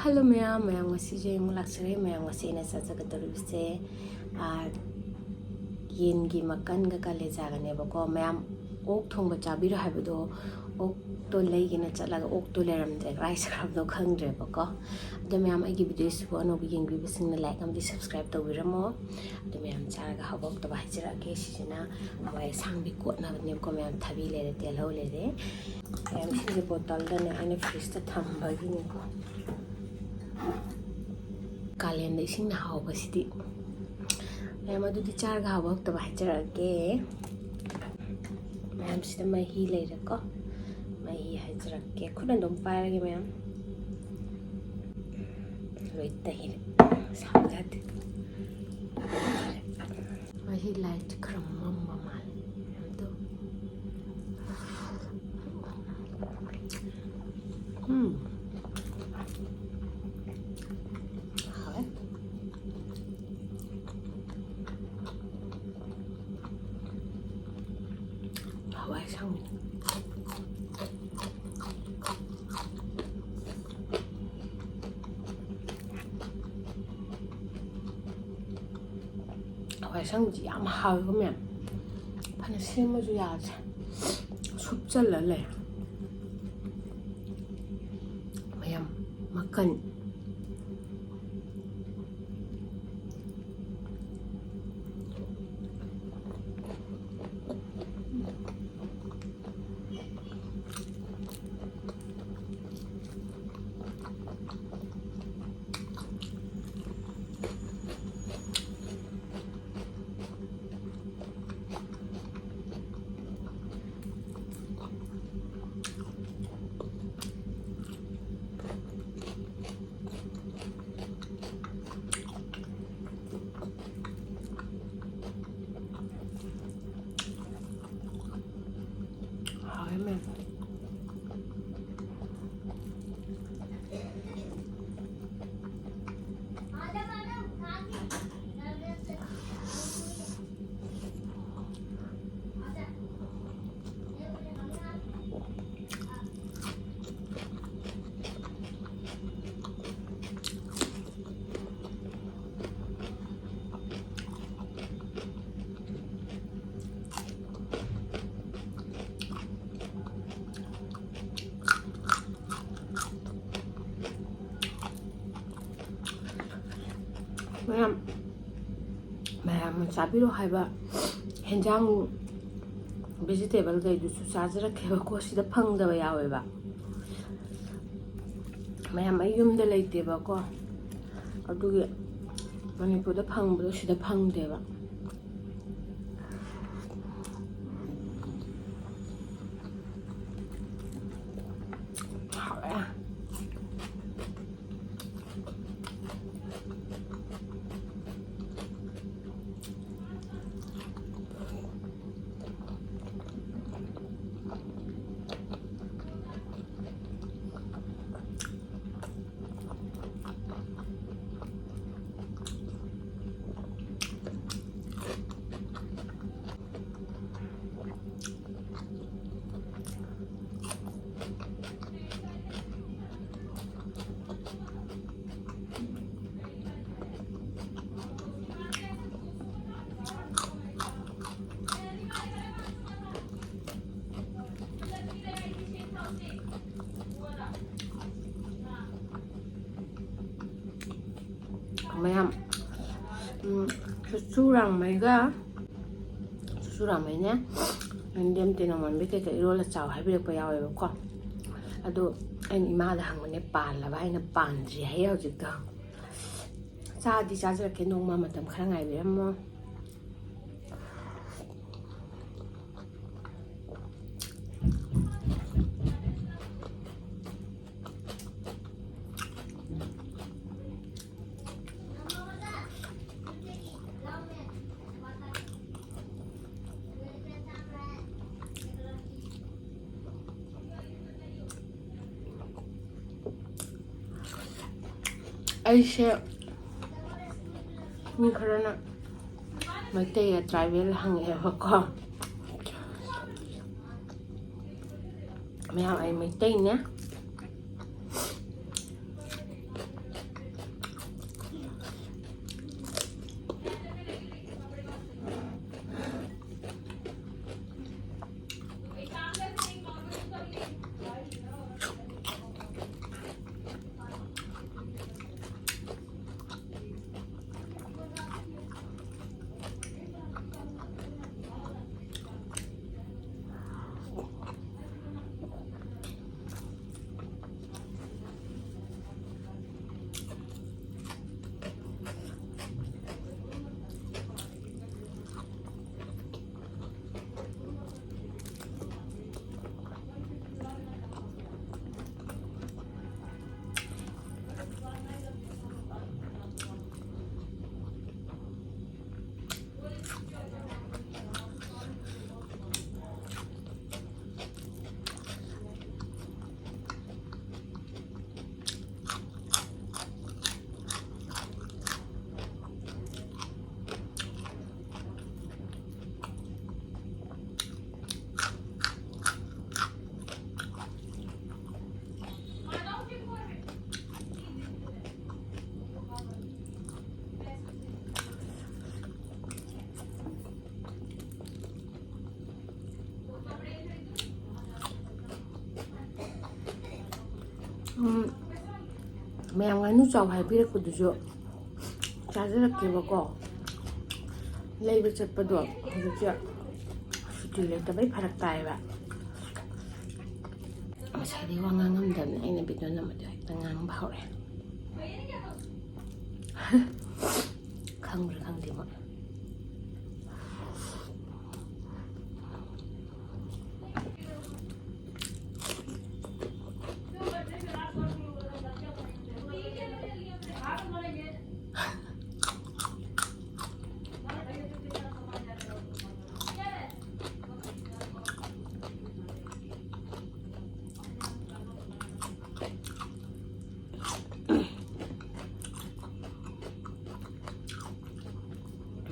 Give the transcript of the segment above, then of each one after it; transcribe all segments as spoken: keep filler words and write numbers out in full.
Hello ꯃꯌꯥꯝ, ꯃꯌꯥꯝ ꯉꯁꯤꯁꯦ ꯑꯃꯨꯛ ꯂꯥꯛꯆꯔꯦ꯫ ꯃꯌꯥꯝ ꯉꯁꯤ ꯑꯩꯅ ꯆꯥꯖꯒꯗꯧꯔꯤꯕꯁꯦ, ꯑꯥ, ꯌꯦꯟꯒꯤ ꯃꯀꯟꯒ ꯀꯥꯂꯦꯖꯥꯒꯅꯦꯕꯀꯣ꯫ ꯃꯌꯥꯝ ꯑꯣꯛ ꯊꯣꯡꯕ ꯆꯥꯕꯤꯔꯣ ꯍꯥꯏꯕꯗꯣ, ꯑꯣꯛꯇꯣ ꯂꯩꯒꯦꯅ ꯆꯠꯂꯒ ꯑꯣꯛꯇꯣ ꯂꯩꯔꯝꯗ꯭ꯔꯦ, ꯀꯗꯥꯏ ꯆꯠꯈ꯭ꯔꯕꯅꯣ ꯈꯪꯗ꯭ꯔꯦꯕꯀꯣ꯫ ꯑꯗꯣ ꯃꯌꯥꯝ ꯑꯩꯒꯤ ꯚꯤꯗꯤꯑꯣꯁꯤꯕꯨ ꯑꯅꯧꯕ ꯌꯦꯡꯕꯤꯕꯁꯤꯡꯅ ꯂꯥꯏꯛ ꯑꯃꯗꯤ ꯁꯕꯁꯀ꯭ꯔꯥꯏꯕ ꯇꯧꯕꯤꯔꯝꯃꯣ꯫ ꯑꯗꯣ ꯃꯌꯥꯝ ꯆꯥꯔꯒ ꯍꯥꯎꯕ ꯍꯥꯎꯇꯕ ꯍꯥꯏꯖꯔꯛꯑꯒꯦ꯫ ꯁꯤꯁꯤꯅ ꯍꯋꯥꯏ ꯑꯁꯥꯡꯕꯤ ꯀꯣꯠꯅꯕꯅꯦꯕꯀꯣ ꯃꯌꯥꯝ, ꯊꯕꯤ ꯂꯩꯔꯦ, ꯇꯤꯜꯍꯧ ꯂꯩꯔꯦ꯫ ꯃꯌꯥꯝ ꯁꯤꯁꯦ ꯕꯣꯇꯜꯗꯅꯦ ꯑꯩꯅ ꯐ꯭ꯔꯤꯖꯇ ꯊꯝꯕꯒꯤꯅꯦꯀꯣ꯫ ꯀꯥꯂꯦꯟꯗ ꯏꯁꯤꯡꯅ ꯍꯥꯎꯕꯁꯤꯗꯤ꯫ ꯃꯌꯥꯝ ꯑꯗꯨꯗꯤ ꯆꯥꯔꯒ ꯍꯥꯎꯕ ꯍꯥꯎꯇꯕ ꯍꯥꯏꯖꯔꯛꯑꯒꯦ꯫ ꯃꯌꯥꯝꯁꯤꯗ ꯃꯍꯤ ꯂꯩꯔꯦꯀꯣ꯫ ꯃꯍꯤ ꯍꯥꯏꯖꯔꯛꯀꯦ꯫ ꯈꯨꯠꯅ ꯑꯗꯨꯝ ꯄꯥꯏꯔꯒꯦ ꯃꯌꯥꯝ꯫ ꯂꯣꯏ ꯇꯩꯔꯦ꯫ ꯁꯥꯕ ꯌꯥꯗꯦ꯫ ꯃꯍꯤ ꯂꯥꯏꯠꯁꯦ ꯈꯔ ꯃꯝꯕ ꯃꯥꯜꯂꯦ꯫ ꯃꯌꯥꯝꯗꯣ꯫ ꯎꯝ꯫ ꯍꯥꯎꯋꯦ꯫ ꯍꯋꯥꯏ ꯑꯁꯥꯡꯕꯤ꯫ ꯍꯋꯥꯏ ꯑꯁꯥꯡꯕꯤꯁꯤ ꯌꯥꯝ ꯍꯥꯎꯋꯦꯀꯣ ꯃꯌꯥꯝ꯫ ꯐꯅ ꯁꯦꯝꯃꯁꯨ ꯌꯥꯗ꯭ꯔꯦ꯫ ꯁꯨꯞꯆꯜꯂ ꯂꯩ꯫ ꯃꯌꯥꯝ ꯃꯀꯟ꯫ ꯃꯌꯥꯝ, ꯃꯌꯥꯝꯅ ꯆꯥꯕꯤꯔꯣ ꯍꯥꯏꯕ ꯍꯦꯟꯖꯥꯡ, vegetable ꯈꯩꯗꯨꯁꯨ ꯆꯥꯖꯔꯛꯀꯦꯕꯀꯣ꯫ ꯁꯤꯗ ꯐꯪꯗꯕ ꯌꯥꯎꯋꯦꯕ, ꯃꯌꯥꯝ ꯑꯩ ꯌꯨꯝꯗ ꯂꯩꯇꯦꯕꯀꯣ, ꯑꯗꯨꯒꯤ ꯃꯅꯤꯄꯨꯔꯗ ꯐꯪꯕꯗꯣ ꯁꯤꯗ ꯐꯪꯗꯦꯕ꯫ ꯍꯥꯎꯔꯦ꯫ ꯃꯌꯥꯝ, ꯎꯝ, ꯆꯨꯔꯆꯨꯔꯥꯡꯃꯩꯒ, ꯆꯨꯔꯆꯨꯔꯥꯡꯃꯩꯅꯦ, ꯌꯦꯟꯗꯦꯝ, ꯇꯦꯅꯧ ꯃꯟꯕꯤ ꯀꯩꯀꯩ ꯏꯔꯣꯜꯂ ꯆꯥꯎ ꯍꯥꯏꯕꯤꯔꯛꯄ ꯌꯥꯎꯋꯦꯕꯀꯣ꯫ ꯑꯗꯣ ꯑꯩꯅ ꯏꯃꯥꯗ ꯍꯪꯕꯅꯦ, ꯄꯥꯜꯂꯕ ꯍꯥꯏꯅ, ꯄꯥꯟꯗ꯭ꯔꯤ ꯍꯥꯏꯌꯦ ꯍꯧꯖꯤꯛꯇꯣ꯫ ꯆꯥꯗꯤ ꯆꯥꯖꯔꯛꯀꯦ, ꯅꯣꯡꯃ ꯃꯇꯝ ꯈꯔ ꯉꯥꯏꯕꯤꯔꯝꯃꯣ꯫ ꯑꯩꯁꯦ, ꯃꯤ ꯈꯔꯅ ꯃꯩꯇꯩꯔ tribal ꯍꯪꯉꯛꯑꯦꯕꯀꯣ꯫ ꯃꯌꯥꯝ, ꯑꯩ ꯃꯩꯇꯩꯅꯦ꯫ ꯃꯌꯥꯝ ꯉꯥꯅꯨ ꯆꯥꯎ ꯍꯥꯏꯕꯤꯔꯛꯄꯗꯨꯁꯨ ꯆꯥꯖꯔꯛꯀꯦꯕꯀꯣ꯫ ꯂꯩꯕ ꯆꯠꯄꯗꯣ ꯍꯧꯖꯤꯛꯁꯦ ꯁꯨꯇꯤ ꯂꯩꯇꯕꯩ ꯐꯔꯛ ꯇꯥꯏꯌꯦꯕ꯫ ꯉꯁꯥꯏꯗꯩ ꯋꯥ ꯉꯥꯡꯉꯝꯗꯕꯅꯦ, ꯑꯩꯅ ꯚꯤꯗꯤꯑꯣ ꯅꯝꯕꯗꯣ ꯍꯦꯛꯇ ꯉꯥꯡꯕ ꯍꯧꯔꯛꯑꯦ꯫ ꯈꯪꯕ꯭ꯔꯥ ꯈꯪꯗꯦ ꯃꯣꯏ꯫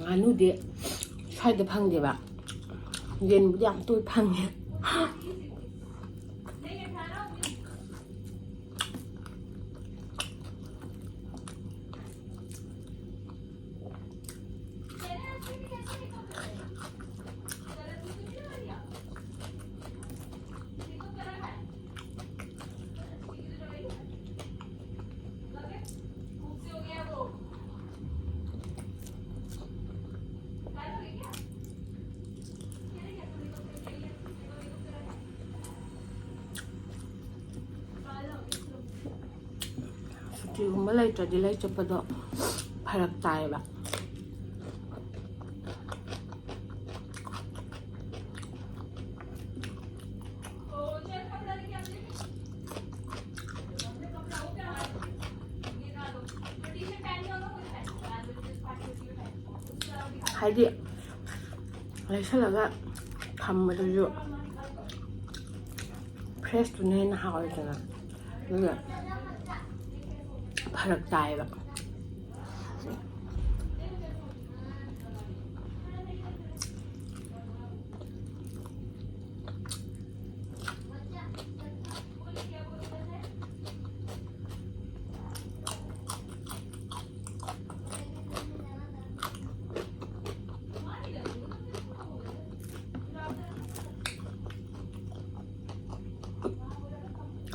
ꯉꯥꯅꯨꯗꯤ ꯁ꯭ꯋꯥꯏꯗ ꯐꯪꯗꯦꯕ, ꯌꯦꯟꯕꯨꯗꯤ ꯌꯥꯝ ꯇꯣꯏ ꯐꯪꯉꯦ꯫ ꯁꯨꯇꯤꯒꯨꯝꯕ ꯂꯩꯇ꯭ꯔꯗꯤ ꯂꯩ ꯆꯠꯄꯗꯣ ꯐꯔꯛ ꯇꯥꯏꯌꯦꯕ꯫ ꯍꯥꯏꯗꯤ ꯂꯩꯁꯜꯂꯒ ꯊꯝꯕꯗꯨꯁꯨ ꯐ꯭ꯔꯦꯁꯇꯨꯅ ꯍꯦꯟꯅ ꯍꯥꯎꯋꯦꯗꯅ, ꯑꯗꯨꯒ ꯐꯔꯛ ꯇꯥꯏꯌꯦꯕ꯫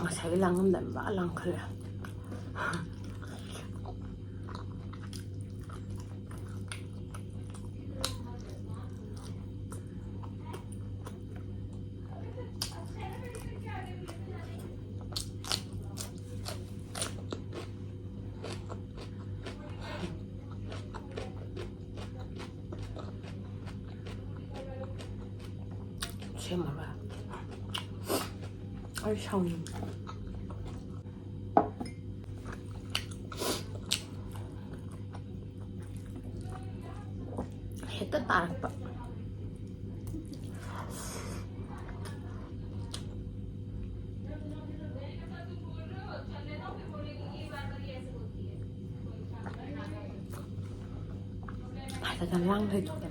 ꯉꯁꯥꯏꯒꯤ ꯂꯥꯡꯉꯝꯗꯥꯏ ꯃꯥ ꯂꯥꯡꯈꯠꯂꯦ꯫ ꯁꯦꯝꯃꯔꯣꯏ꯫ ꯑꯩ ꯁꯥꯎꯅꯤꯡꯉꯦ꯫ ꯍꯦꯛꯇ ꯇꯥꯔꯛꯄ꯫ ꯐꯖꯅ ꯂꯥꯡ ꯂꯩꯊꯣꯛꯀꯦ꯫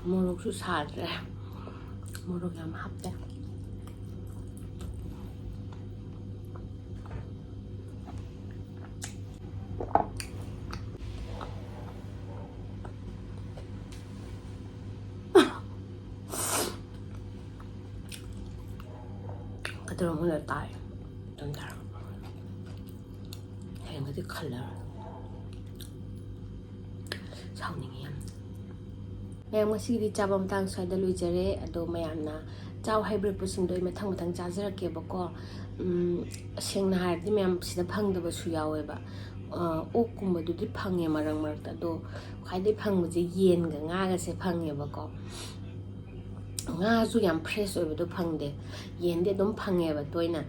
ꯃꯣꯔꯣꯛꯁꯨ ꯁꯥꯗ꯭ꯔꯦ, ꯃꯣꯔꯣꯛ ꯌꯥꯝ ꯍꯥꯞꯇꯦ꯫ ꯀꯗꯔ ꯑꯃ ꯇꯥꯏ꯫ ꯑꯗꯨꯝ ꯇꯥꯔꯒ ꯍꯌꯦꯡꯗꯤ ꯈꯜꯂꯔꯣꯏ꯫ ꯁꯥꯎꯅꯤꯡꯉꯤ ꯌꯥꯝ꯫ ꯃꯌꯥꯝ, ꯉꯁꯤꯒꯤꯗꯤ ꯆꯥꯕ ꯃꯇꯥꯡ ꯁ꯭ꯋꯥꯏꯗ ꯂꯣꯏꯖꯔꯦ꯫ ꯑꯗꯣ ꯃꯌꯥꯝꯅ ꯆꯥꯎ ꯍꯥꯏꯕꯤꯔꯛꯄꯁꯤꯡꯗꯣ ꯑꯩ ꯃꯊꯪ ꯃꯊꯪ ꯆꯥꯖꯔꯛꯀꯦꯕꯀꯣ꯫ ꯎꯝ, ꯁꯦꯡꯅ ꯍꯥꯏꯔꯗꯤ ꯃꯌꯥꯝ ꯁꯤꯗ ꯐꯪꯗꯕꯁꯨ ꯌꯥꯎꯋꯦꯕ꯫ ꯑ, ꯑꯣꯛꯀꯨꯝꯕꯗꯨꯗꯤ ꯐꯪꯉꯦ ꯃꯔꯛ ꯃꯔꯛꯇ, ꯑꯗꯣ ꯈ꯭ꯋꯥꯏꯗꯩ ꯐꯪꯕꯁꯦ ꯌꯦꯟꯒ ꯉꯥꯒꯁꯦ ꯐꯪꯉꯦꯕꯀꯣ꯫ ꯉꯥꯁꯨ ꯌꯥꯝ fresh ꯑꯣꯏꯕꯗꯣ ꯐꯪꯗꯦ꯫ ꯌꯦꯟꯗꯤ ꯑꯗꯨꯝ ꯐꯪꯉꯦꯕ ꯇꯣꯏꯅ꯫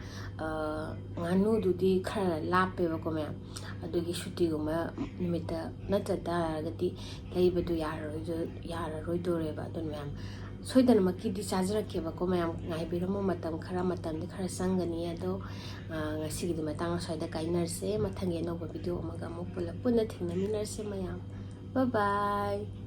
ꯑ, ꯉꯥꯅꯨꯗꯨꯗꯤ ꯈꯔ ꯂꯥꯞꯄꯦꯕꯀꯣ ꯃꯌꯥꯝ, ꯑꯗꯨꯒꯤ ꯁꯨꯇꯤꯒꯨꯝꯕ ꯅꯨꯃꯤꯠꯇ ꯅꯠꯇ ꯇꯥꯔꯒꯗꯤ ꯂꯩꯕꯗꯣ ꯌꯥꯔꯔꯣꯏꯗꯣ-, ꯌꯥꯔꯔꯣꯏꯗꯣꯔꯦꯕ꯫ ꯑꯗꯨꯅ ꯃꯌꯥꯝ ꯁꯣꯏꯗꯅꯃꯛꯀꯤꯗꯤ ꯆꯥꯖꯔꯛꯀꯦꯕꯀꯣ ꯃꯌꯥꯝ, ꯉꯥꯏꯕꯤꯔꯝꯃꯣ꯫ ꯃꯇꯝ ꯈꯔ, ꯃꯇꯝꯗꯤ ꯈꯔ ꯆꯪꯒꯅꯤ꯫ ꯑꯗꯣ, ꯑ, ꯉꯁꯤꯒꯤꯗꯤ ꯃꯇꯥꯡ ꯑꯁ꯭ꯋꯥꯏꯗ ꯀꯥꯏꯅꯔꯁꯦ꯫ ꯃꯊꯪꯒꯤ ꯑꯅꯧꯕ video ꯑꯃꯒ ꯑꯃꯨꯛ ꯄꯨꯂꯞ ꯄꯨꯟꯅ ꯊꯦꯡꯅꯃꯤꯟꯅꯔꯁꯦ ꯃꯌꯥꯝ꯫ Bye bye꯫